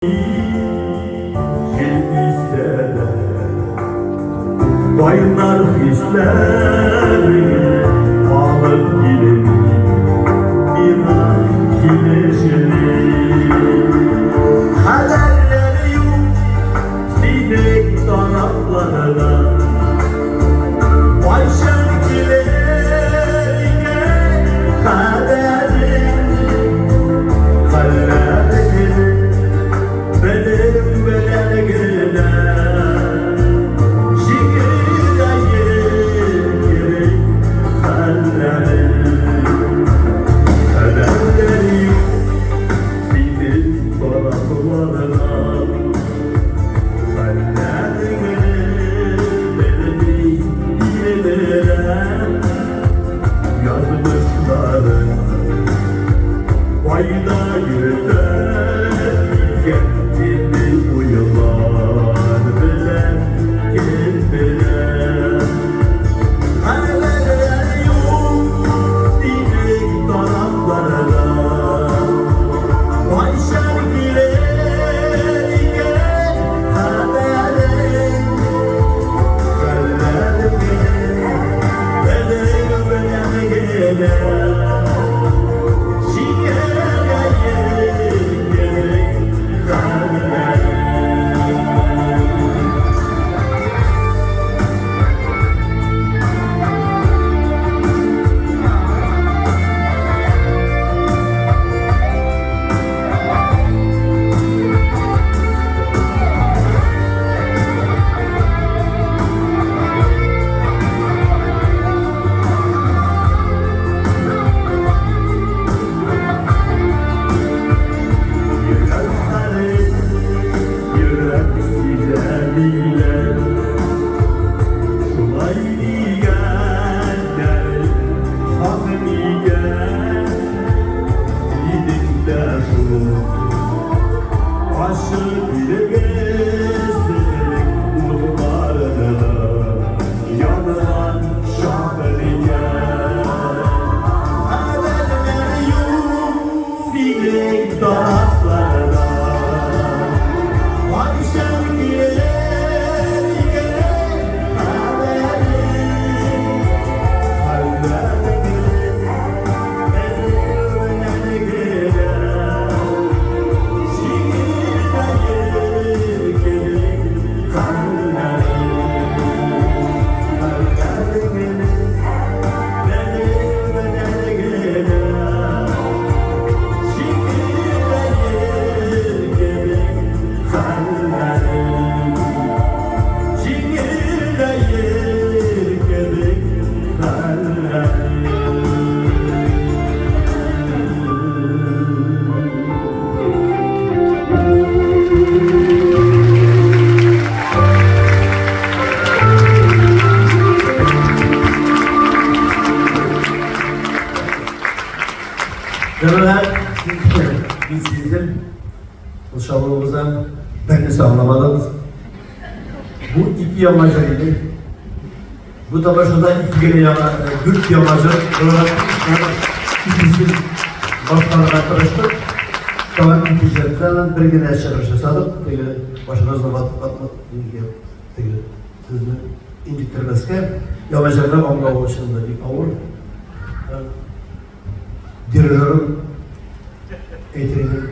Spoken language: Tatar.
Җил исә дә кайнар хисләреңне алып килеп миңа килешми. Хәбәрләр юк синең тарафлардан. Кайчан килер икән хәбәрең? Хәлләрегез белем белән генә җиңеләер кебек хәлләрең. Хәбәрләр юк синең тарафлардан. Хәлләреңне белми тилмерәм. Язмышларың кайда йөртә икән сине уйлар белән кем белә. Хәбәрләр юк синең тарафлардан. Кайчан килер икән хәбәрең? Хәлләреңне белең белән генә җиңеләер кебек хәлләрең. Йөрәк хәле, йөрәк сизә диләр. Шулай дигәннәр хак микән? Синең дә шул ачы билгесезлек утларында янган чак микән? Хәбәрләр юк синең тарафлардан. Кайчан килер икән хәбәрең? Хәлләреңне белүеннән генә җиңеләер кебек хәлләрең. Хәлләреңне белүеннән генә җиңеләер кебек хәлләрең. Җиңеләер кебек хәлләрең. Җәмәгать, мин сиздем, ул чабуыбыздан бернәрсә аңламадыгыз. Бу ике яңа җыр иде. Бу тамашада ике генә яңа, дүрт яңа җыр буларак икесен башкарырга тырыштык. Тагын ике җырдан бер генә чыгыш ясадык. Теге башыгызны ватып, теге сезне инҗеттермәскә. Яңа җырны аңлау өчен дә бик авыр. Дирижерым әйтер идем.